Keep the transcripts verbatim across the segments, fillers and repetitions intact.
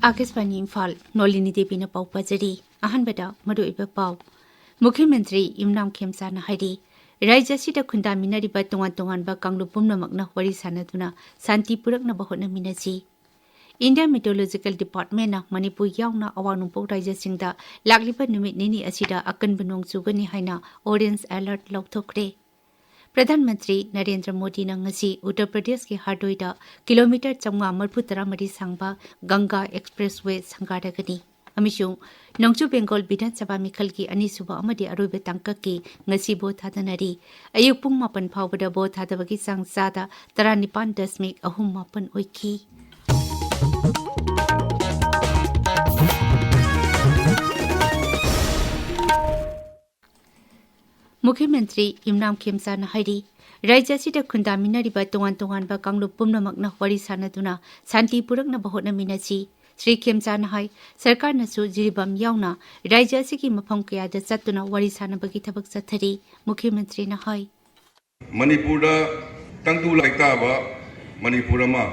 ꯑꯥꯀꯥꯁꯕꯥꯅꯤ ꯏꯝꯐꯥꯜ, ꯅꯣꯂꯤꯅꯤ ꯗꯦꯕꯤꯅ ꯄꯥꯎ ꯄꯥꯖꯔꯤ꯫ ꯑꯍꯥꯟꯕꯗ ꯃꯔꯨꯑꯣꯏꯕ ꯄꯥꯎ꯫ ꯃꯨꯈ꯭ꯌ ꯃꯟꯇ꯭ꯔꯤ ꯌꯨꯝꯅꯥꯝ ꯈꯦꯝꯆꯥꯅ ꯍꯥꯏꯔꯤ, ꯔꯥꯖ꯭ꯌ ꯑꯁꯤꯗ ꯈꯨꯟꯗꯥꯃꯤꯟꯅꯔꯤꯕ ꯇꯣꯉꯥꯟ ꯇꯣꯉꯥꯟꯕ ꯀꯥꯡꯂꯨꯞ ꯄꯨꯝꯅꯃꯛꯅ ꯋꯥꯔꯤ ꯁꯥꯅꯗꯨꯅ ꯁꯥꯟꯇꯤ ꯄꯨꯔꯛꯅꯕ ꯍꯣꯠꯅꯃꯤꯟꯅꯁꯤ꯫ India Meteorological Departmentꯅ ꯃꯅꯤꯄꯨꯔ ꯌꯥꯎꯅ ꯑꯋꯥꯡ ꯅꯣꯡꯄꯣꯛ ꯔꯥꯖ꯭ꯌꯁꯤꯡꯗ ꯂꯥꯛꯂꯤꯕ ꯅꯨꯃꯤꯠ ꯅꯤꯅꯤ ꯑꯁꯤꯗ ꯑꯀꯟꯕ ꯅꯣꯡ ꯆꯨꯒꯅꯤ ꯍꯥꯏꯅ orange alert ꯂꯥꯎꯊꯣꯛꯈ꯭ꯔꯦ꯫ ꯄ꯭ꯔꯙꯥꯟ ꯃꯟꯇ꯭ꯔꯤ ꯅꯔꯦꯟꯗ꯭ꯔ ꯃꯣꯗꯤꯅ ꯉꯁꯤ ꯎꯠꯇꯔ ꯄ꯭ꯔꯗꯦꯁꯀꯤ ꯍꯥꯔꯗꯣꯏꯗ ꯀꯤꯂꯣꯃꯤꯇꯔ ꯆꯥꯝꯃꯉꯥ ꯃꯔꯤꯐꯨ ꯇꯔꯥ ꯃꯔꯤ ꯁꯥꯡꯕ ꯒꯪꯒꯥ ꯑꯦꯛꯁꯄ꯭ꯔꯦꯁꯋꯦ ꯁꯪꯒꯥꯔꯒꯅꯤ꯫ ꯑꯃꯁꯨꯡ ꯅꯣꯡꯆꯨꯞ ꯕꯦꯡꯒꯣꯜ ꯕꯤꯙꯥꯟ ꯁꯚꯥ ꯃꯤꯈꯜꯒꯤ ꯑꯅꯤꯁꯨꯕ ꯑꯃꯗꯤ ꯑꯔꯣꯏꯕ ꯇꯥꯡꯀꯛꯀꯤ ꯉꯁꯤ ꯚꯣꯠ ꯊꯥꯗꯅꯔꯤ꯫ ꯑꯌꯨꯛ ꯄꯨꯡ ꯃꯥꯄꯟ ꯐꯥꯎꯕꯗ ꯚꯣꯠ ꯊꯥꯗꯕꯒꯤ ꯆꯥꯡ ꯆꯥꯗ ꯇꯔꯥꯅꯤꯄꯥꯟ ꯗꯁꯃꯤꯛ ꯑꯍꯨꯝ ꯃꯥꯄꯟ ꯑꯣꯏꯈꯤ꯫ ꯃꯨꯈ꯭ꯌ ꯃꯟꯇ꯭ꯔꯤ ꯌꯨꯝꯅꯥꯝ ꯈꯦꯝꯆꯥꯅ ꯍꯥꯏꯔꯤ, ꯔꯥꯖ꯭ꯌ ꯑꯁꯤꯗ ꯈꯨꯟꯗꯥꯃꯤꯟꯅꯔꯤꯕ ꯇꯣꯉꯥꯟ ꯇꯣꯉꯥꯟꯕ ꯀꯥꯡꯂꯨꯞ ꯄꯨꯝꯅꯃꯛꯅ ꯋꯥꯔꯤ ꯁꯥꯅꯗꯨꯅ ꯁꯥꯟꯇꯤ ꯄꯨꯔꯛꯅꯕ ꯍꯣꯠꯅꯃꯤꯟꯅꯁꯤ꯫ ꯁ꯭ꯔꯤ ꯈꯦꯝꯆꯥꯅ ꯍꯥꯏ, ꯁꯔꯀꯥꯔꯅꯁꯨ ꯖꯤꯔꯤꯕꯥꯝ ꯌꯥꯎꯅ ꯔꯥꯖ꯭ꯌ ꯑꯁꯤꯒꯤ ꯃꯐꯝ ꯀꯌꯥꯗ ꯆꯠꯇꯨꯅ ꯋꯥꯔꯤ ꯁꯥꯅꯕꯒꯤ ꯊꯕꯛ ꯆꯠꯊꯔꯤ꯫ ꯃꯨꯈ꯭ꯌ ꯃꯟꯇ꯭ꯔꯤꯅ ꯍꯥꯏ, ꯃꯅꯤꯄꯨꯔꯗ ꯇꯪꯗꯨ ꯂꯩꯇꯥꯕ ꯃꯅꯤꯄꯨꯔ ꯑꯃ,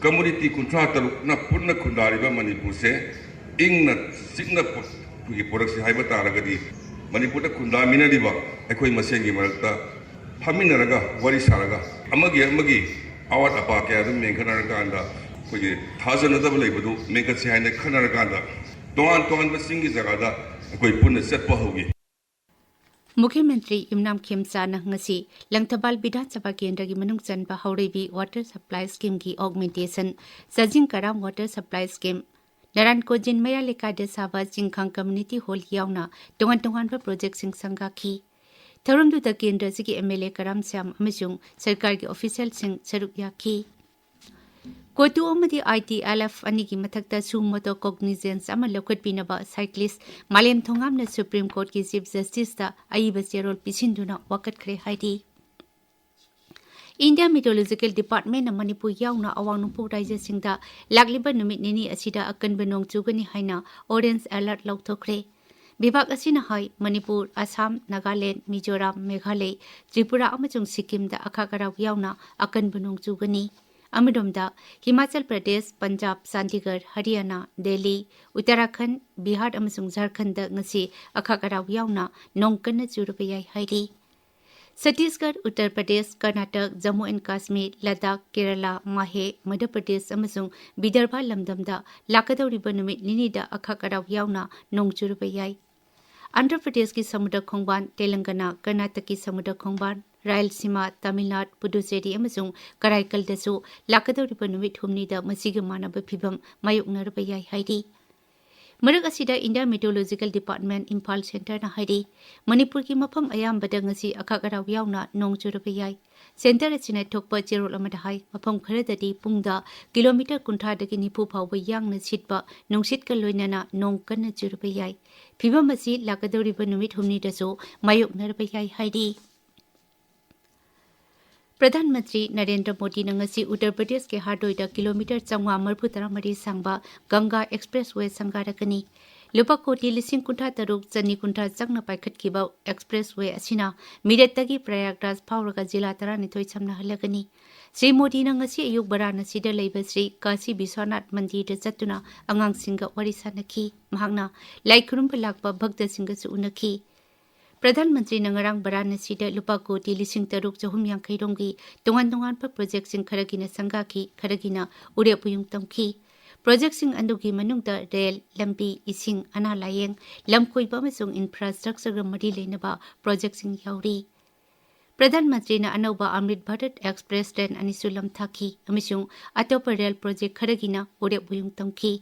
ꯀꯝꯃꯨꯅꯤꯇꯤ ꯀꯨꯟꯊ꯭ꯔꯥ ꯇꯔꯨꯛꯅ ꯄꯨꯟꯅ ꯈꯨꯟꯗꯥꯔꯤꯕ ꯃꯅꯤꯄꯨꯔꯁꯦ ꯏꯪꯅ ꯆꯤꯛꯅ ꯄꯨ-, ꯑꯩꯈꯣꯏꯒꯤ ꯄꯨꯔꯛꯁꯤ ꯍꯥꯏꯕ ꯇꯥꯔꯒꯗꯤ, ꯃꯅꯤꯄꯨꯔꯗ ꯈꯨꯟꯗꯥꯃꯤꯟꯅꯔꯤꯕ ꯑꯩꯈꯣꯏ ꯃꯁꯦꯟꯒꯤ ꯃꯔꯛꯇ ꯐꯝꯃꯤꯟꯅꯔꯒ, ꯋꯥꯔꯤ ꯁꯥꯔꯒ, ꯑꯃꯒꯤ ꯑꯃꯒꯤ ꯑꯋꯥꯠ ꯑꯄꯥ ꯀꯌꯥꯗꯨ ꯃꯦꯟꯈꯠꯅꯔꯀꯥꯟꯗ, ꯑꯩꯈꯣꯏꯒꯤ ꯊꯥꯖꯅꯗꯕ ꯂꯩꯕꯗꯨ ꯃꯦꯟꯈꯠꯁꯤ ꯍꯥꯏꯅ ꯈꯟꯅꯔꯀꯥꯟꯗ, ꯇꯣꯉꯥꯟ ꯇꯣꯉꯥꯟꯕ ꯆꯤꯡꯒꯤ ꯖꯒꯥꯗ ꯑꯩꯈꯣꯏ ꯄꯨꯟꯅ ꯆꯠꯄ ꯍꯧꯈꯤ꯫ ꯃꯨꯈ꯭ꯌ ꯃꯟꯇ꯭ꯔꯤ ꯌꯨꯝꯅꯥꯝ ꯈꯦꯝꯆꯥꯅ ꯉꯁꯤ ꯂꯪꯊꯕꯥꯜ ꯕꯤꯙꯥꯟ ꯁꯚꯥ ꯀꯦꯟꯗ꯭ꯔꯒꯤ ꯃꯅꯨꯡ ꯆꯟꯕ ꯍꯧꯔꯩꯕꯤ ꯋꯥꯇꯔ ꯁꯄ꯭ꯂꯥꯏ ꯁ꯭ꯀꯤꯝꯒꯤ ꯑꯣꯒꯃꯦꯟꯇꯦꯁꯟ, ꯆꯥꯖꯤꯡ ꯀꯔꯥꯝ ꯋꯥꯇꯔ ꯁꯄ꯭ꯂꯥꯏ ꯁ꯭ꯀꯤꯝ, ꯅꯔꯥꯟ ꯀꯣꯖꯤꯟ ꯃꯌꯥ ꯂꯩꯀꯥꯏꯗ ꯁꯥꯕ ꯆꯤꯡꯈꯥꯡ ꯀꯝꯃ꯭ꯌꯨꯅꯤꯇꯤ ꯍꯣꯜ ꯌꯥꯎꯅ ꯇꯣꯉꯥꯟ ꯇꯣꯉꯥꯟꯕ ꯄ꯭ꯔꯣꯖꯦꯛꯁꯤꯡ ꯁꯪꯒꯥꯈꯤ꯫ ꯊꯧꯔꯝꯗꯨꯗ ꯀꯦꯟꯗ꯭ꯔ ꯑꯁꯤꯒꯤ ꯑꯦꯝ ꯑꯦꯜ ꯑꯦ ꯀꯔꯥꯝ ꯁ꯭ꯌꯥꯝ ꯑꯃꯁꯨꯡ ꯁꯔꯀꯥꯔꯒꯤ ꯑꯣꯐꯤꯁꯤꯌꯦꯜꯁꯤꯡ ꯁꯔꯨꯛ ꯌꯥꯈꯤ꯫ ꯀꯣꯇꯨ ꯑꯃꯗꯤ ꯑꯥꯏ ꯇꯤ ꯑꯦꯜ ꯑꯦꯐ ꯑꯅꯤꯒꯤ ꯃꯊꯛꯇ suo motu cognizance ꯑꯃ ꯂꯧꯈꯠꯄꯤꯅꯕ ꯁꯥꯏꯀ꯭ꯂꯤꯁ ꯃꯥꯂꯦꯝ ꯊꯣꯉꯥꯝꯅ ꯁꯨꯄ꯭ꯔꯤꯝ ꯀꯣꯔꯠꯀꯤ ꯆꯤꯐ ꯖꯁꯇꯤꯁꯇ ꯑꯏꯕ ꯆꯦꯔꯣꯜ ꯄꯤꯁꯤꯟꯗꯨꯅ ꯋꯥꯀꯠꯈ꯭ꯔꯦ ꯍꯥꯏꯔꯤ꯫ India Meteorological Departmentꯅ ꯃꯅꯤꯄꯨꯔ ꯌꯥꯎꯅ ꯑꯋꯥꯡ ꯅꯣꯡꯄꯣꯛ ꯔꯥꯖ꯭ꯌꯁꯤꯡꯗ ꯂꯥꯛꯂꯤꯕ ꯅꯨꯃꯤꯠ ꯅꯤꯅꯤ ꯑꯁꯤꯗ ꯑꯀꯟꯕ ꯅꯣꯡ ꯆꯨꯒꯅꯤ ꯍꯥꯏꯅ orange alert ꯂꯥꯎꯊꯣꯛꯈ꯭ꯔꯦ꯫ ꯚꯤꯚꯥꯒ ꯑꯁꯤꯅ ꯍꯥꯏ, ꯃꯅꯤꯄꯨꯔ, ꯑꯁꯥꯝ, ꯅꯥꯒꯥꯂꯦꯟꯗ, ꯃꯤꯖꯣꯔꯥꯝ, ꯃꯦꯘꯥꯂꯌ, ꯇ꯭ꯔꯤꯄꯨꯔꯥ ꯑꯃꯁꯨꯡ ꯁꯤꯛꯀꯤꯝꯗ ꯑꯈꯥꯛ ꯑꯔꯥꯎ ꯌꯥꯎꯅ ꯑꯀꯟꯕ ꯅꯣꯡ ꯆꯨꯒꯅꯤ꯫ ꯑꯃꯔꯣꯝꯗ, ꯍꯤꯃꯥꯆꯜ ꯄ꯭ꯔꯗꯦꯁ, ꯄꯟꯖꯥꯕ, ꯆꯥꯟꯗꯤꯒꯔ, ꯍꯔꯤꯌꯥꯅꯥ, ꯗꯦꯜꯂꯤ, ꯎꯠꯇꯔꯥꯈꯟꯗ, ꯕꯤꯍꯥꯔ ꯑꯃꯁꯨꯡ ꯖꯥꯔꯈꯟꯗ ꯉꯁꯤ ꯑꯈꯥꯛ ꯑꯔꯥꯎ ꯌꯥꯎꯅ ꯅꯣꯡ ꯀꯟꯅ ꯆꯨꯔꯕ ꯌꯥꯏ ꯍꯥꯏꯔꯤ꯫ ꯆꯇꯤꯁꯒꯔ, ꯎꯠꯇꯔ ꯄ꯭ꯔꯗꯦꯁ, ꯀꯔꯅꯥꯇꯛ, ꯖꯝꯃꯨ ꯑꯦꯟ ꯀꯥꯁꯃꯤꯔ, ꯂꯗꯥꯈ, ꯀꯦꯔꯂꯥ, ꯃꯥꯍꯦ, ꯃꯙ꯭ꯌ ꯄ꯭ꯔꯗꯦꯁ ꯑꯃꯁꯨꯡ ꯕꯤꯗꯔꯚ ꯂꯝꯗꯝꯗ ꯂꯥꯛꯀꯗꯧꯔꯤꯕ ꯅꯨꯃꯤꯠ ꯅꯤꯅꯤꯗ ꯑꯈꯥꯛ ꯑꯔꯥꯎ ꯌꯥꯎꯅ ꯅꯣꯡ ꯆꯨꯔꯕ ꯌꯥꯏ꯫ ꯑꯟꯙ꯭ꯔ ꯄ꯭ꯔꯗꯦꯁꯀꯤ ꯁꯃꯨꯗ꯭ꯔ ꯈꯣꯡꯕꯥꯟ, ꯇꯦꯂꯪꯒꯅꯥ, ꯀꯔꯅꯥꯇꯛꯀꯤ ꯁꯃꯨꯗ꯭ꯔ ꯈꯣꯡꯕꯥꯟ, ꯔꯥꯌꯜꯁꯤꯃꯥ, ꯇꯥꯃꯤꯜꯅꯥꯗꯨ, ꯄꯨꯗꯨꯆꯦꯔꯤ ꯑꯃꯁꯨꯡ ꯀꯔꯥꯏꯀꯜꯗꯁꯨ ꯂꯥꯛꯀꯗꯧꯔꯤꯕ ꯅꯨꯃꯤꯠ ꯍꯨꯝꯅꯤꯗ ꯃꯁꯤꯒ ꯃꯥꯟꯅꯕ ꯐꯤꯚꯝ ꯃꯥꯌꯣꯛꯅꯔꯕ ꯌꯥꯏ ꯍꯥꯏꯔꯤ꯫ ꯃꯔꯛ ꯑꯁꯤꯗ, ꯏꯟꯗꯤꯌꯥ ꯃꯤꯇꯤꯑꯣꯔꯣꯂꯣꯖꯤꯀꯦꯜ ꯗꯤꯄꯥꯔꯠꯃꯦꯟꯠ, ꯏꯝꯐꯥꯜ ꯁꯦꯟꯇꯔꯅ ꯍꯥꯏꯔꯤ, ꯃꯅꯤꯄꯨꯔꯒꯤ ꯃꯐꯝ ꯑꯌꯥꯝꯕꯗ ꯉꯁꯤ ꯑꯈꯥꯛ ꯑꯔꯥꯎ ꯌꯥꯎꯅ ꯅꯣꯡ ꯆꯨꯔꯕ ꯌꯥꯏ꯫ ꯁꯦꯟꯇꯔ ꯑꯁꯤꯅ ꯊꯣꯛꯄ ꯆꯦꯔꯣꯜ ꯑꯃꯗ ꯍꯥꯏ, ꯃꯐꯝ ꯈꯔꯗꯗꯤ ꯄꯨꯡꯗ ꯀꯤꯂꯣꯃꯤꯇꯔ ꯀꯨꯟꯊ꯭ꯔꯥꯗꯒꯤ ꯅꯤꯐꯨ ꯐꯥꯎꯕ ꯌꯥꯡꯅ ꯁꯤꯠꯄ ꯅꯨꯡꯁꯤꯠꯀ ꯂꯣꯏꯅꯅ ꯅꯣꯡ ꯀꯟꯅ ꯆꯨꯔꯕ ꯌꯥꯏ꯫ ꯐꯤꯚꯝ ꯑꯁꯤ ꯂꯥꯛꯀꯗꯧꯔꯤꯕ ꯅꯨꯃꯤꯠ ꯍꯨꯝꯅꯤꯗꯁꯨ ꯃꯥꯌꯣꯛꯅꯔꯕ ꯌꯥꯏ ꯍꯥꯏꯔꯤ꯫ ꯄ꯭ꯔꯙꯥꯟ ꯃꯟꯇ꯭ꯔꯤ ꯅꯔꯦꯟꯗ꯭ꯔ ꯃꯣꯗꯤꯅ ꯉꯁꯤ ꯎꯠꯇꯔ ꯄ꯭ꯔꯗꯦꯁꯀꯤ ꯍꯥꯔꯗꯣꯏꯗ ꯀꯤꯂꯣꯃꯤꯇꯔ ꯆꯥꯝꯃꯉꯥ ꯃꯔꯤꯐꯨ ꯇꯔꯥꯃꯔꯤ ꯁꯥꯡꯕ ꯒꯪꯒꯥ ꯑꯦꯛꯁꯄ꯭ꯔꯦꯁ ꯋꯦ ꯁꯪꯒꯥꯔꯛꯀꯅꯤ꯫ ꯂꯨꯄꯥ ꯀꯣꯇꯤ ꯂꯤꯁꯤꯡ ꯀꯨꯟꯊ꯭ꯔꯥ ꯇꯔꯨꯛ ꯆꯅꯤ ꯀꯨꯟꯊ꯭ꯔꯥ ꯆꯪꯅ ꯄꯥꯏꯈꯠꯈꯤꯕ ꯑꯦꯛꯁꯄ꯭ꯔꯦꯁ ꯋꯦ ꯑꯁꯤꯅ ꯃꯤꯔꯠꯇꯒꯤ ꯄ꯭ꯔꯌꯥꯒꯔꯥꯖ ꯐꯥꯎꯔꯒ ꯖꯤꯂꯥ ꯇꯔꯥꯅꯤꯊꯣꯏ ꯁꯝꯅꯍꯜꯂꯒꯅꯤ꯫ ꯁ꯭ꯔꯤ ꯃꯣꯗꯤꯅ ꯉꯁꯤ ꯑꯌꯨꯛ ꯕꯔꯥꯅꯁꯤꯗ ꯂꯩꯕ ꯁ꯭ꯔꯤ ꯀꯥꯁꯤ ꯕꯤꯁ꯭ꯋꯅꯥꯊ ꯃꯟꯗꯤꯔꯗ ꯆꯠꯇꯨꯅ ꯑꯉꯥꯡꯁꯤꯡꯒ ꯋꯥꯔꯤ ꯁꯥꯅꯈꯤ꯫ ꯃꯍꯥꯛꯅ ꯂꯥꯏ ꯈꯨꯔꯨꯝꯕ ꯂꯥꯛꯄ ꯚꯛꯇꯁꯤꯡꯒꯁꯨ ꯎꯅꯈꯤ꯫ ꯄ꯭ꯔꯙꯥꯟ ꯃꯟꯇ꯭ꯔꯤꯅ ꯉꯔꯥꯡ ꯕꯔꯥꯅꯁꯤꯗ ꯂꯨꯄꯥ ꯀꯣꯇꯤ ꯂꯤꯁꯤꯡ ꯇꯔꯨꯛ ꯆꯍꯨꯝ ꯌꯥꯡꯈꯩ ꯔꯣꯝꯒꯤ ꯇꯣꯉꯥꯟ ꯇꯣꯉꯥꯟꯕ ꯄ꯭ꯔꯣꯖꯦꯛꯁꯤꯡ ꯈꯔꯒꯤꯅ ꯁꯪꯒꯥꯈꯤ, ꯈꯔꯒꯤꯅ ꯎꯔꯦꯞ ꯎꯌꯨꯡ ꯇꯝꯈꯤ꯫ ꯄ꯭ꯔꯣꯖꯦꯛꯁꯤꯡ ꯑꯗꯨꯒꯤ ꯃꯅꯨꯡꯗ ꯔꯦꯜ, ꯂꯝꯕꯤ, ꯏꯁꯤꯡ, ꯑꯅꯥ ꯂꯥꯌꯦꯡ, ꯂꯝ ꯀꯣꯏꯕ ꯑꯃꯁꯨꯡ ꯏꯟꯐ꯭ꯔꯥꯁ꯭ꯇ꯭ꯔꯛꯆꯔꯒ ꯃꯔꯤ ꯂꯩꯅꯕ ꯄ꯭ꯔꯣꯖꯦꯛꯁꯤꯡ ꯌꯥꯎꯔꯤ꯫ ꯄ꯭ꯔꯙꯥꯟ ꯃꯟꯇ꯭ꯔꯤꯅ ꯑꯅꯧꯕ ꯑꯃ꯭ꯔꯤꯠ ꯚꯥꯔꯠ ꯑꯦꯛꯁꯄ꯭ꯔꯦꯁ ꯇ꯭ꯔꯦꯟ ꯑꯅꯤꯁꯨ ꯂꯝꯊꯥꯈꯤ ꯑꯃꯁꯨꯡ ꯑꯇꯣꯞꯄ ꯔꯦꯜ ꯄ꯭ꯔꯣꯖꯦꯛ ꯈꯔꯒꯤꯅ ꯎꯔꯦꯞ ꯎꯌꯨꯡ ꯇꯝꯈꯤ꯫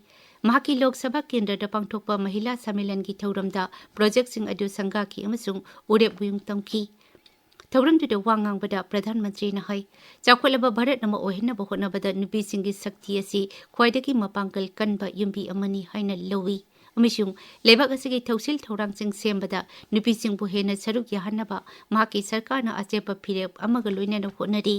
ꯃꯍꯥꯛꯀꯤ ꯂꯣꯛ ꯁꯚꯥ ꯀꯦꯟꯗ꯭ꯔꯗ ꯄꯥꯡꯊꯣꯛꯄ ꯃꯍꯤꯂꯥ ꯁꯝꯃꯦꯂꯟꯒꯤ ꯊꯧꯔꯝꯗ ꯄ꯭ꯔꯣꯖꯦꯛꯁꯤꯡ ꯑꯗꯨ ꯁꯪꯒꯥꯈꯤ ꯑꯃꯁꯨꯡ ꯎꯔꯦꯞ ꯎꯌꯨꯡ ꯇꯝꯈꯤ꯫ ꯊꯧꯔꯝꯗꯨꯗ ꯋꯥ ꯉꯥꯡꯕꯗ ꯄ꯭ꯔꯙꯥꯟ ꯃꯟꯇ꯭ꯔꯤꯅ ꯍꯥꯏ, ꯆꯥꯎꯈꯠꯂꯕ ꯚꯥꯔꯠ ꯑꯃ ꯑꯣꯏꯍꯟꯅꯕ ꯍꯣꯠꯅꯕꯗ ꯅꯨꯄꯤꯁꯤꯡꯒꯤ ꯁꯛꯇꯤ ꯑꯁꯤ ꯈ꯭ꯋꯥꯏꯗꯒꯤ ꯃꯄꯥꯡꯒꯜ ꯀꯟꯕ ꯌꯨꯝꯕꯤ ꯑꯃꯅꯤ ꯍꯥꯏꯅ ꯂꯧꯏ ꯑꯃꯁꯨꯡ ꯂꯩꯕꯥꯛ ꯑꯁꯤꯒꯤ ꯊꯧꯁꯤꯜ ꯊꯧꯔꯥꯡꯁꯤꯡ ꯁꯦꯝꯕꯗ ꯅꯨꯄꯤꯁꯤꯡꯕꯨ ꯍꯦꯟꯅ ꯁꯔꯨꯛ ꯌꯥꯍꯟꯅꯕ ꯃꯍꯥꯛꯀꯤ ꯁꯔꯀꯥꯔꯅ ꯑꯆꯦꯠꯄ ꯐꯤꯔꯦꯞ ꯑꯃꯒ ꯂꯣꯏꯅꯅ ꯍꯣꯠꯅꯔꯤ꯫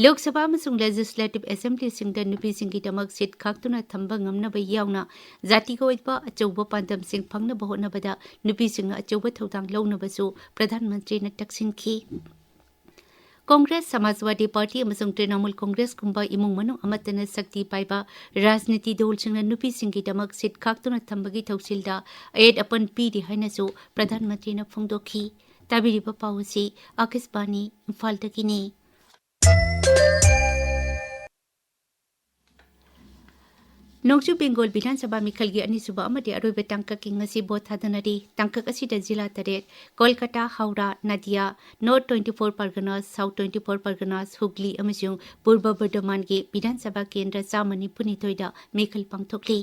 ꯂꯣꯛ ꯁꯚꯥ ꯑꯃꯁꯨꯡ ꯂꯦꯖꯤꯁꯂꯦꯇꯤꯚ ꯑꯦꯁꯦꯝꯕ꯭ꯂꯤꯁꯤꯡꯗ ꯅꯨꯄꯤꯁꯤꯡꯒꯤꯗꯃꯛ ꯁꯤꯠ ꯈꯥꯛꯇꯨꯅ ꯊꯝꯕ ꯉꯝꯅꯕ ꯌꯥꯎꯅ ꯖꯥꯇꯤꯒꯤ ꯑꯣꯏꯕ ꯑꯆꯧꯕ ꯄꯥꯟꯗꯝꯁꯤꯡ ꯐꯪꯅꯕ ꯍꯣꯠꯅꯕꯗ ꯅꯨꯄꯤꯁꯤꯡꯅ ꯑꯆꯧꯕ ꯊꯧꯗꯥꯡ ꯂꯧꯅꯕꯁꯨ ꯄ꯭ꯔꯙꯥꯟ ꯃꯟꯇ꯭ꯔꯤꯅ ꯇꯛꯁꯤꯟꯈꯤ꯫ ꯀꯣꯡꯒ꯭ꯔꯦꯁ, ꯁꯃꯥꯖꯋꯥꯗꯤ ꯄꯥꯔꯇꯤ ꯑꯃꯁꯨꯡ ꯇ꯭ꯔꯤꯅꯃꯨꯜ ꯀꯣꯡꯒ꯭ꯔꯦꯁꯀꯨꯝꯕ ꯏꯃꯨꯡ ꯃꯅꯨꯡ ꯑꯃꯠꯇꯅ ꯁꯛꯇꯤ ꯄꯥꯏꯕ ꯔꯥꯖꯅꯤꯇꯤ ꯗꯣꯜꯁꯤꯡꯅ ꯅꯨꯄꯤꯁꯤꯡꯒꯤꯗꯃꯛ ꯁꯤꯠ ꯈꯥꯛꯇꯨꯅ ꯊꯝꯕꯒꯤ ꯊꯧꯁꯤꯜꯗ ꯑꯌꯦꯠ ꯑꯄꯟ ꯄꯤꯔꯤ ꯍꯥꯏꯅꯁꯨ ꯄ꯭ꯔꯙꯥꯟ ꯃꯟꯇ꯭ꯔꯤꯅ ꯐꯣꯡꯗꯣꯛꯈꯤ꯫ ꯇꯥꯕꯤꯔꯤꯕ ꯄꯥꯎ ꯑꯁꯤ ꯑꯀꯥꯁꯕꯥꯅꯤ ꯏꯝꯐꯥꯜꯗꯒꯤꯅꯤ꯫ ꯅꯣꯡꯆꯨꯞ ꯕꯦꯡꯒꯣꯜ ꯕꯤꯙꯥꯟ ꯁꯚꯥ ꯃꯤꯈꯜꯒꯤ ꯑꯅꯤꯁꯨꯕ ꯑꯃꯗꯤ ꯑꯔꯣꯏꯕ ꯇꯥꯡꯀꯛꯀꯤ ꯉꯁꯤ ꯚꯣꯠ ꯊꯥꯗꯅꯔꯤ꯫ ꯇꯥꯡꯀꯛ ꯑꯁꯤꯗ ꯖꯤꯂꯥ ꯇꯔꯦꯠ, Kolkata, Howrah, Nadia, north twenty four Parganas, south twenty four Parganas, Hooghly ꯑꯃꯁꯨꯡ ꯄꯨꯔꯕ ꯕꯔꯙꯃꯥꯟꯒꯤ ꯕꯤꯙꯥꯟ ꯁꯚꯥ ꯀꯦꯟꯗ꯭ꯔ ꯆꯥꯝꯃ ꯅꯤꯐꯨ ꯅꯤꯊꯣꯏꯗ ꯃꯤꯈꯜ ꯄꯥꯡꯊꯣꯛꯂꯤ꯫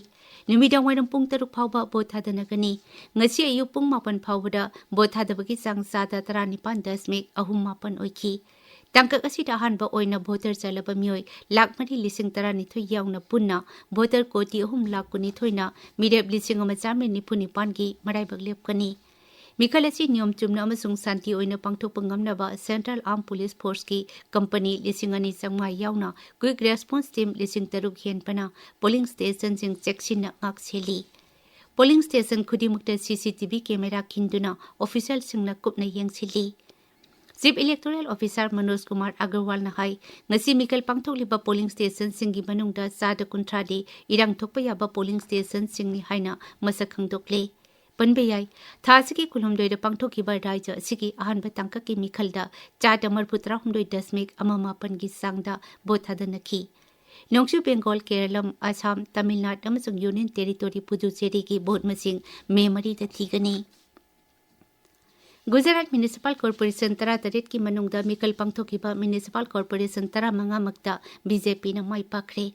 ꯅꯨꯃꯤꯗꯥꯡꯋꯥꯏꯔꯝ ꯄꯨꯡ ꯇꯔꯨꯛ ꯐꯥꯎꯕ ꯚꯣꯠ ꯊꯥꯗꯅꯒꯅꯤ꯫ ꯉꯁꯤ ꯑꯌꯨꯛ ꯄꯨꯡ ꯃꯥꯄꯟ ꯐꯥꯎꯕꯗ ꯚꯣꯠ ꯊꯥꯗꯕꯒꯤ ꯆꯥꯡ ꯆꯥꯗ ꯇꯔꯥꯅꯤꯄꯥꯟ ꯗꯁꯃꯤꯛ ꯑꯍꯨꯝ ꯃꯥꯄꯟ ꯑꯣꯏꯈꯤ꯫ ꯇꯥꯡꯀꯛ ꯑꯁꯤꯗ ꯑꯍꯥꯟꯕ ꯑꯣꯏꯅ ꯚꯣꯇꯔ ꯆꯜꯂꯕ ꯃꯤꯑꯣꯏ ꯂꯥꯈ ꯃꯔꯤ ꯂꯤꯁꯤꯡ ꯇꯔꯥꯅꯤꯊꯣꯏ ꯌꯥꯎꯅ ꯄꯨꯟꯅ ꯚꯣꯇꯔ ꯀꯣꯇꯤ ꯑꯍꯨꯝ ꯂꯥꯈ ꯀꯨꯟꯅꯤꯊꯣꯏꯅ ꯃꯤꯔꯦꯞ ꯂꯤꯁꯤꯡ ꯑꯃ ꯆꯥꯃꯔꯤ ꯅꯤꯐꯨ ꯅꯤꯄꯥꯟꯒꯤ ꯃꯔꯥꯏꯕꯛ ꯂꯦꯞꯀꯅꯤ꯫ ꯃꯤꯈꯜ ꯑꯁꯤ ꯅꯤꯌꯣꯝ ꯆꯨꯝꯅ ꯑꯃꯁꯨꯡ ꯁꯥꯟꯇꯤ ꯑꯣꯏꯅ ꯄꯥꯡꯊꯣꯛꯄ ꯉꯝꯅꯕ Central Armed Police Forceꯀꯤ ꯀꯝꯄꯅꯤ ꯂꯤꯁꯤꯡ ꯑꯅꯤ ꯆꯥꯝꯃꯉꯥ ꯌꯥꯎꯅ Quick Response Team ꯂꯤꯁꯤꯡ ꯇꯔꯨꯛ ꯍꯦꯟꯕꯅ ꯄꯣꯂꯤꯡ ꯁ꯭ꯇꯦꯁꯟꯁꯤꯡ ꯆꯦꯛꯁꯤꯟꯅ ꯉꯥꯛ ꯁꯦꯜꯂꯤ꯫ ꯄꯣꯂꯤꯡ ꯁ꯭ꯇꯦꯁꯟ ꯈꯨꯗꯤꯡꯃꯛꯇ CCTV camera ꯈꯤꯟꯗꯨꯅ ꯑꯣꯐꯤꯁꯤꯌꯦꯜꯁꯤꯡꯅ ꯀꯨꯞꯅ ꯌꯦꯡꯁꯤꯜꯂꯤ꯫ Chief electoral officer Manoj Kumar ꯑꯒꯔꯋꯥꯜꯅ ꯍꯥꯏ, ꯉꯁꯤ ꯃꯤꯈꯜ ꯄꯥꯡꯊꯣꯛꯂꯤꯕ ꯄꯣꯂꯤꯡ ꯁ꯭ꯇꯦꯁꯟꯁꯤꯡꯒꯤ ꯃꯅꯨꯡꯗ ꯆꯥꯗ ꯀꯨꯟꯊ꯭ꯔꯥꯗꯤ ꯏꯔꯥꯡ ꯊꯣꯛꯄ ꯌꯥꯕ ꯄꯣꯂꯤꯡ ꯁ꯭ꯇꯦꯁꯟꯁꯤꯡꯅꯤ ꯍꯥꯏꯅ ꯃꯁꯛ ꯈꯪꯗꯣꯛꯂꯦ꯫ ꯄꯟꯕ ꯌꯥꯏ, ꯊꯥ ꯑꯁꯤꯒꯤ ꯀꯨꯟꯍꯨꯝꯗꯣꯏꯗ ꯄꯥꯡꯊꯣꯛꯈꯤꯕ ꯔꯥꯖ꯭ꯌ ꯑꯁꯤꯒꯤ ꯑꯍꯥꯟꯕ ꯇꯥꯡꯀꯛꯀꯤ ꯃꯤꯈꯜꯗ ꯆꯥꯗ ꯃꯔꯤꯐꯨ ꯇꯔꯥꯍꯨꯝꯗꯣꯏ ꯗꯁꯃꯤꯛ ꯑꯃ ꯃꯥꯄꯟꯒꯤ ꯆꯥꯡꯗ ꯚꯣꯠ ꯊꯥꯗꯅꯈꯤ꯫ ꯅꯣꯡꯆꯨꯞ ꯕꯦꯡꯒꯣꯜ, ꯀꯦꯔꯂꯝ, ꯑꯁꯥꯝ, ꯇꯥꯃꯤꯜ ꯅꯥꯗꯨ ꯑꯃꯁꯨꯡ ꯌꯨꯅꯤꯌꯟ ꯇꯦꯔꯤꯇꯣꯔꯤ ꯄꯨꯗꯨꯆꯦꯔꯤꯒꯤ ꯚꯣꯠ ꯃꯁꯤꯡ ꯃꯦ ꯃꯔꯤꯗ ꯊꯤꯒꯅꯤ꯫ ꯒꯨꯖꯔꯥꯠ ꯃ꯭ꯌꯨꯅꯤꯁꯤꯄꯥꯜ ꯀꯣꯔꯄꯣꯔꯦꯁꯟ ꯇꯔꯥꯇꯔꯦꯠꯀꯤ ꯃꯅꯨꯡꯗ ꯃꯤꯈꯜ ꯄꯥꯡꯊꯣꯛꯈꯤꯕ ꯃ꯭ꯌꯨꯅꯤꯁꯤꯄꯥꯜ ꯀꯣꯔꯄꯣꯔꯦꯁꯟ ꯇꯔꯥꯃꯉꯥꯃꯛꯇ BJPꯅ ꯃꯥꯏ ꯄꯥꯛꯈ꯭ꯔꯦ꯫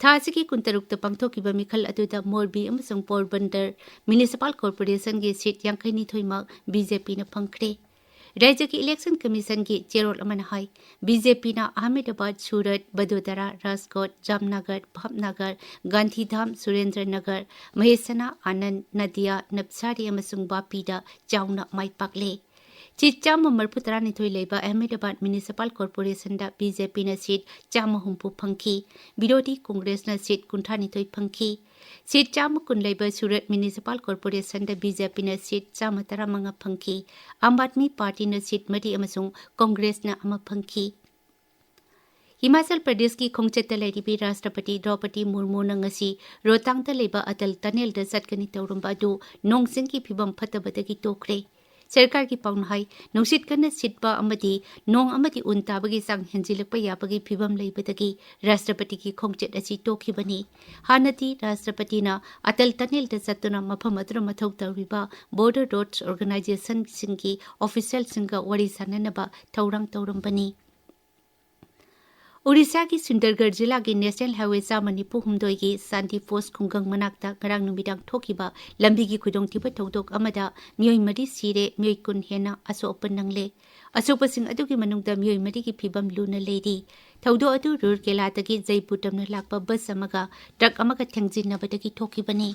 ꯊꯥ ꯑꯁꯤꯒꯤ ꯀꯨꯟꯇꯔꯨꯛꯇ ꯄꯥꯡꯊꯣꯛꯈꯤꯕ ꯃꯤꯈꯜ ꯑꯗꯨꯗ ꯃꯣꯔꯕꯤ ꯑꯃꯁꯨꯡ ꯄꯣꯔꯕꯟꯗꯔ ꯃ꯭ꯌꯨꯅꯤꯁꯤꯄꯥꯜ ꯀꯣꯔꯄꯣꯔꯦꯁꯟꯒꯤ ꯁꯤꯠ ꯌꯥꯡꯈꯩꯅꯤꯊꯣꯏꯃꯛ BJPꯅ ꯐꯪꯈ꯭ꯔꯦ꯫ ꯔꯥꯖ꯭ꯌꯒꯤ ꯏꯂꯦꯛꯁꯟ ꯀꯃꯤꯁꯟꯒꯤ ꯆꯦꯔꯣꯜ ꯑꯃꯅ ꯍꯥꯏ, BJPꯅ ꯑꯍꯃꯦꯗꯕꯥꯗ, ꯁꯨꯔꯠ, ꯕꯗꯣꯗꯔꯥ, ꯔꯥꯖꯀꯣꯠ, ꯖꯥꯝꯅꯒꯔ, ꯚꯥꯕꯅꯒꯔ, ꯒꯥꯟꯙꯤꯙꯥꯝ, ꯁꯨꯔꯦꯟꯗ꯭ꯔꯅꯒꯔ, ꯃꯍꯦꯁꯅꯥ ꯑꯅꯟꯗ, ꯅꯗꯤꯌꯥ, ꯅꯕꯁꯥꯔꯤ ꯑꯃꯁꯨꯡ ꯕꯥꯄꯤꯗ ꯆꯥꯎꯅ ꯃꯥꯏ ꯄꯥꯛꯂꯦ꯫ ꯁꯤꯠ ꯆꯥꯝꯃ ꯃꯔꯤꯐꯨ ꯇꯔꯥꯅꯤꯊꯣꯏ ꯂꯩꯕ ꯑꯍꯃꯦꯗꯥꯕꯥꯗ ꯃ꯭ꯌꯨꯅꯤꯁꯤꯄꯥꯜ ꯀꯣꯔꯄꯣꯔꯦꯁꯟꯗ ꯕꯤ ꯖꯦ ꯄꯤꯅ ꯁꯤꯠ ꯆꯥꯝꯃ ꯍꯨꯝꯐꯨ ꯐꯪꯈꯤ꯫ ꯕꯤꯔꯣꯙꯤ ꯀꯣꯡꯒ꯭ꯔꯦꯁꯅ ꯁꯤꯠ ꯀꯨꯟꯊ꯭ꯔꯥꯅꯤꯊꯣꯏ ꯐꯪꯈꯤ꯫ ꯁꯤꯠ ꯆꯥꯝꯃ ꯀꯨꯟ ꯂꯩꯕ ꯁꯨꯔꯠ ꯃ꯭ꯌꯨꯅꯤꯁꯤꯄꯥꯜ ꯀꯣꯔꯄꯣꯔꯦꯁꯟꯗ ꯕꯤ ꯖꯦ ꯄꯤꯅ ꯁꯤꯠ ꯆꯥꯝꯃ ꯇꯔꯥꯃꯉꯥ ꯐꯪꯈꯤ꯫ ꯑꯥꯝ ꯑꯥꯗꯃꯤ ꯄꯥꯔꯇꯤꯅ ꯁꯤꯠ ꯃꯔꯤ ꯑꯃꯁꯨꯡ ꯀꯣꯡꯒ꯭ꯔꯦꯁꯅ ꯑꯃ ꯐꯪꯈꯤ꯫ ꯍꯤꯃꯥꯆꯜ ꯄ꯭ꯔꯗꯦꯁꯀꯤ ꯈꯣꯡꯆꯠꯇ ꯂꯩꯔꯤꯕꯤ ꯔꯥꯁꯇ꯭ꯔꯄꯇꯤ ꯗ꯭ꯔꯧꯄꯗꯤ ꯃꯨꯔꯃꯨꯅ ꯉꯁꯤ ꯔꯣꯍꯇꯥꯡꯗ ꯂꯩꯕ ꯑꯇꯜ ꯇꯅꯦꯜꯗ ꯆꯠꯀꯅꯤ ꯇꯧꯔꯝꯕ ꯑꯗꯨ ꯅꯣꯡ ꯆꯤꯡꯒꯤ ꯐꯤꯕꯝ ꯐꯠꯇꯕꯗꯒꯤ ꯇꯣꯛꯈ꯭ꯔꯦ꯫ ꯁꯔꯀꯥꯔꯒꯤ ꯄꯥꯎꯅ ꯍꯥꯏ, ꯅꯨꯡꯁꯤꯠ ꯀꯟꯅ ꯁꯤꯠꯄ ꯑꯃꯗꯤ ꯅꯣꯡ ꯑꯃꯗꯤ ꯎꯟ ꯇꯥꯕꯒꯤ ꯆꯥꯡ ꯍꯦꯟꯖꯤꯜꯂꯛꯄ ꯌꯥꯕꯒꯤ ꯐꯤꯕꯝ ꯂꯩꯕꯗꯒꯤ ꯔꯥꯁꯇ꯭ꯔꯄꯇꯤꯒꯤ ꯈꯣꯡꯆꯠ ꯑꯁꯤ ꯇꯣꯛꯈꯤꯕꯅꯤ꯫ ꯍꯥꯟꯅꯗꯤ ꯔꯥꯁꯇ꯭ꯔꯄꯇꯤꯅ ꯑꯇꯜ ꯇꯅꯦꯜꯗ ꯆꯠꯇꯨꯅ ꯃꯐꯝ ꯑꯗꯨꯗ ꯃꯊꯧ ꯇꯧꯔꯤꯕ ꯕꯣꯔꯗꯔ ꯔꯣꯗꯁ ꯑꯣꯔꯒꯅꯥꯏꯖꯦꯁꯟꯁꯤꯡꯒꯤ ꯑꯣꯐꯤꯁꯤꯌꯦꯜꯁꯤꯡꯒ ꯋꯥꯔꯤ ꯁꯥꯅꯅꯕ ꯊꯧꯔꯥꯡ ꯇꯧꯔꯝꯕꯅꯤ꯫ ꯎꯔꯤꯁꯥꯒꯤ ꯁꯨꯟꯗꯔꯒꯔ ꯖꯤꯂꯥꯒꯤ ꯅꯦꯁꯅꯦꯜ ꯍꯥꯏꯋꯦ ꯆꯥꯝꯃ ꯅꯤꯐꯨ ꯍꯨꯝꯗꯣꯏꯒꯤ ꯁꯥꯟꯇꯤ ꯐꯣꯁ ꯈꯨꯡꯒꯪ ꯃꯅꯥꯛꯇ ꯉꯔꯥꯡ ꯅꯨꯃꯤꯗꯥꯡ ꯊꯣꯛꯈꯤꯕ ꯂꯝꯕꯤꯒꯤ ꯈꯨꯗꯣꯡꯊꯤꯕ ꯊꯧꯗꯣꯛ ꯑꯃꯗ ꯃꯤꯑꯣꯏ ꯃꯔꯤ ꯁꯤꯔꯦ, ꯃꯤꯑꯣꯏ ꯀꯨꯟ ꯍꯦꯟꯅ ꯑꯁꯣꯛ ꯑꯄꯟ ꯅꯪꯂꯦ꯫ ꯑꯁꯣꯛꯄꯁꯤꯡ ꯑꯗꯨꯒꯤ ꯃꯅꯨꯡꯗ ꯃꯤꯑꯣꯏ ꯃꯔꯤꯒꯤ ꯐꯤꯕꯝ ꯂꯨꯅ ꯂꯩꯔꯤ꯫ ꯊꯧꯗꯣꯛ ꯑꯗꯨ ꯔꯨꯔꯀꯦꯂꯥꯗꯒꯤ ꯖꯩꯄꯨꯔ ꯇꯝꯅ ꯂꯥꯛꯄ ꯕꯁ ꯑꯃꯒ ꯇ꯭ꯔꯛ ꯑꯃꯒ ꯊꯦꯡꯖꯤꯟꯅꯕꯗꯒꯤ ꯊꯣꯛꯈꯤꯕꯅꯤ꯫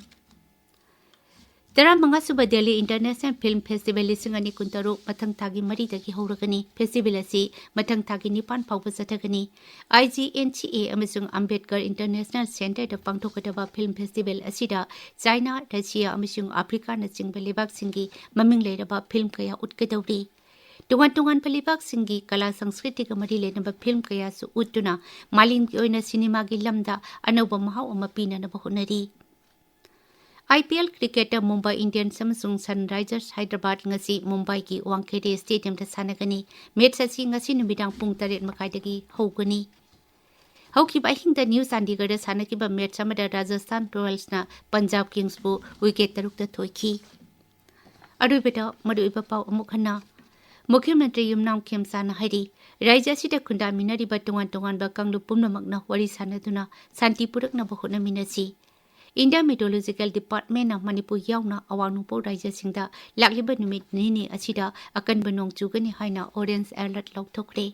ꯇꯔꯥꯃꯉꯥ ꯁꯨꯕ ꯗꯦꯜꯂꯤ ꯏꯟꯇꯔꯅꯦꯁꯅꯦꯜ ꯐꯤꯜꯝ ꯐꯦꯁꯇꯤꯚꯦꯜ ꯂꯤꯁꯤꯡ ꯑꯅꯤ ꯀꯨꯟꯇꯔꯨꯛ ꯃꯊꯪ ꯊꯥꯒꯤ ꯃꯔꯤꯗꯒꯤ ꯍꯧꯔꯒꯅꯤ꯫ ꯐꯦꯁꯇꯤꯚꯦꯜ ꯑꯁꯤ ꯃꯊꯪ ꯊꯥꯒꯤ ꯅꯤꯄꯥꯟ ꯐꯥꯎꯕ ꯆꯠꯊꯒꯅꯤ꯫ ꯑꯥꯏ ꯖꯤ ꯑꯦꯟ ꯁꯤ ꯑꯦ ꯑꯃꯁꯨꯡ ꯑꯝꯕꯦꯗꯀꯔ ꯏꯟꯇꯔꯅꯦꯁꯅꯦꯜ ꯁꯦꯟꯇꯔꯗ ꯄꯥꯡꯊꯣꯛꯀꯗꯕ ꯐꯤꯜꯝ ꯐꯦꯁꯇꯤꯚꯦꯜ ꯑꯁꯤꯗ ꯆꯥꯏꯅꯥ, ꯔꯁꯤꯌꯥ ꯑꯃꯁꯨꯡ ꯑꯐ꯭ꯔꯤꯀꯥꯅꯆꯤꯡꯕ ꯂꯩꯕꯥꯛꯁꯤꯡꯒꯤ ꯃꯃꯤꯡ ꯂꯩꯔꯕ ꯐꯤꯜꯝ ꯀꯌꯥ ꯎꯠꯀꯗꯧꯔꯤ꯫ ꯇꯣꯉꯥꯟ ꯇꯣꯉꯥꯟꯕ ꯂꯩꯕꯥꯛꯁꯤꯡꯒꯤ ꯀꯂꯥ ꯁꯪꯁꯀ꯭ꯔꯤꯇꯤꯒ ꯃꯔꯤ ꯂꯩꯅꯕ ꯐꯤꯜꯝ ꯀꯌꯥꯁꯨ ꯎꯠꯇꯨꯅ ꯃꯥꯂꯦꯝꯒꯤ ꯑꯣꯏꯅ ꯁꯤꯅꯦꯃꯥꯒꯤ ꯂꯝꯗ ꯑꯅꯧꯕ ꯃꯍꯥꯎ ꯑꯃ ꯄꯤꯅꯅꯕ ꯍꯣꯠꯅꯔꯤ꯫ ꯑꯥꯏ ꯄꯤ ꯑꯦꯜ ꯀ꯭ꯔꯤꯀꯦꯠꯇ ꯃꯨꯝꯕꯥꯏ ꯏꯟꯗꯤꯌꯟꯁ ꯑꯃꯁꯨꯡ ꯁꯟꯔꯥꯏꯖꯔꯁ ꯍꯥꯏꯗ꯭ꯔꯕꯥꯗ ꯉꯁꯤ ꯃꯨꯝꯕꯥꯏꯒꯤ ꯋꯥꯡꯈꯦꯗꯦ ꯁ꯭ꯇꯦꯗꯤꯌꯝꯗ ꯁꯥꯟꯅꯒꯅꯤ꯫ ꯃꯦꯆ ꯑꯁꯤ ꯉꯁꯤ ꯅꯨꯃꯤꯗꯥꯡ ꯄꯨꯡ ꯇꯔꯦꯠ ꯃꯈꯥꯏꯗꯒꯤ ꯍꯧꯒꯅꯤ꯫ ꯍꯧꯈꯤꯕ ꯑꯍꯤꯡꯗ ꯅ꯭ꯌꯨ ꯆꯥꯟꯗꯤꯒꯔꯗ ꯁꯥꯟꯅꯈꯤꯕ ꯃꯦꯆ ꯑꯃꯗ ꯔꯥꯖꯁꯊꯥꯟ ꯔꯣꯌꯜꯁꯅ ꯄꯟꯖꯥꯕ ꯀꯤꯡꯁꯄꯨ ꯋꯤꯀꯦꯠ ꯇꯔꯨꯛꯇ ꯊꯣꯏꯈꯤ꯫ ꯑꯔꯣꯏꯕꯗ ꯃꯔꯨꯑꯣꯏꯕ ꯄꯥꯎ ꯑꯃꯨꯛ ꯍꯟꯅ꯫ ꯃꯨꯈ꯭ꯌ ꯃꯟꯇ꯭ꯔꯤ ꯌꯨꯝꯅꯥꯝ ꯈꯦꯝꯆꯥꯅ ꯍꯥꯏꯔꯤ, ꯔꯥꯖ꯭ꯌ ꯑꯁꯤꯗ ꯈꯨꯟꯗꯥꯃꯤꯟꯅꯔꯤꯕ ꯇꯣꯉꯥꯟ ꯇꯣꯉꯥꯟꯕ ꯀꯥꯡꯂꯨꯞ ꯄꯨꯝꯅꯃꯛꯅ ꯋꯥꯔꯤ ꯁꯥꯅꯗꯨꯅ ꯁꯥꯟꯇꯤ ꯄꯨꯔꯛꯅꯕ ꯍꯣꯠꯅꯃꯤꯟꯅꯁꯤ꯫ ꯏꯟꯗꯤꯌꯥ ꯃꯤꯇ꯭ꯔꯣꯂꯣꯖꯤꯀꯦꯜ ꯗꯤꯄꯥꯔꯠꯃꯦꯟꯅ ꯃꯅꯤꯄꯨꯔ ꯌꯥꯎꯅ ꯑꯋꯥꯡ ꯅꯣꯡꯄꯣꯛ ꯔꯥꯖ꯭ꯌꯁꯤꯡꯗ ꯂꯥꯛꯂꯤꯕ ꯅꯨꯃꯤꯠ ꯅꯤꯅꯤ ꯑꯁꯤꯗ ꯑꯀꯟꯕ ꯅꯣꯡ ꯆꯨꯒꯅꯤ ꯍꯥꯏꯅ ꯑꯣꯔꯦꯟꯖ ꯑꯦꯂꯔꯠ ꯂꯥꯎꯊꯣꯛꯈ꯭ꯔꯦ꯫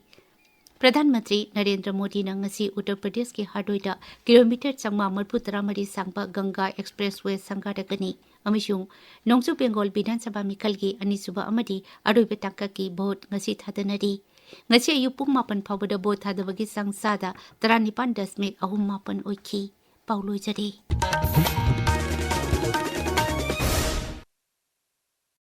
ꯄ꯭ꯔꯙꯥꯟ ꯃꯟꯇ꯭ꯔꯤ ꯅꯔꯦꯟꯗ꯭ꯔ ꯃꯣꯗꯤꯅ ꯉꯁꯤ ꯎꯠꯇꯔ ꯄ꯭ꯔꯗꯦꯁꯀꯤ ꯍꯥꯔꯗꯣꯏꯗ ꯀꯤꯂꯣꯃꯤꯇꯔ ꯆꯥꯝꯃꯉꯥ ꯃꯔꯤꯐꯨ ꯇꯔꯥꯃꯔꯤ ꯁꯥꯡꯕ ꯒꯪꯒꯥ ꯑꯦꯛꯁꯄ꯭ꯔꯦꯁꯋꯦ ꯁꯪꯒꯥꯔꯒꯅꯤ꯫ ꯑꯃꯁꯨꯡ ꯅꯣꯡꯆꯨꯞ ꯕꯦꯡꯒꯣꯜ ꯕꯤꯙꯥꯟ ꯁꯚꯥ ꯃꯤꯈꯜꯒꯤ ꯑꯅꯤꯁꯨꯕ ꯑꯃꯗꯤ ꯑꯔꯣꯏꯕ ꯇꯥꯡꯀꯛꯀꯤ ꯚꯣꯠ ꯉꯁꯤ ꯊꯥꯗꯅꯔꯤ꯫ ꯉꯁꯤ ꯑꯌꯨꯛ ꯄꯨꯡ ꯃꯥꯄꯟ ꯐꯥꯎꯕꯗ ꯚꯣꯠ ꯊꯥꯗꯕꯒꯤ ꯆꯥꯡ ꯆꯥꯗ ꯇꯔꯥꯅꯤꯄꯥꯟ ꯗꯁꯃꯤꯛ ꯑꯍꯨꯝ ꯃꯥꯄꯟ ꯑꯣꯏꯈꯤ꯫ ꯄꯥꯎ ꯂꯣꯏꯖꯔꯦ꯫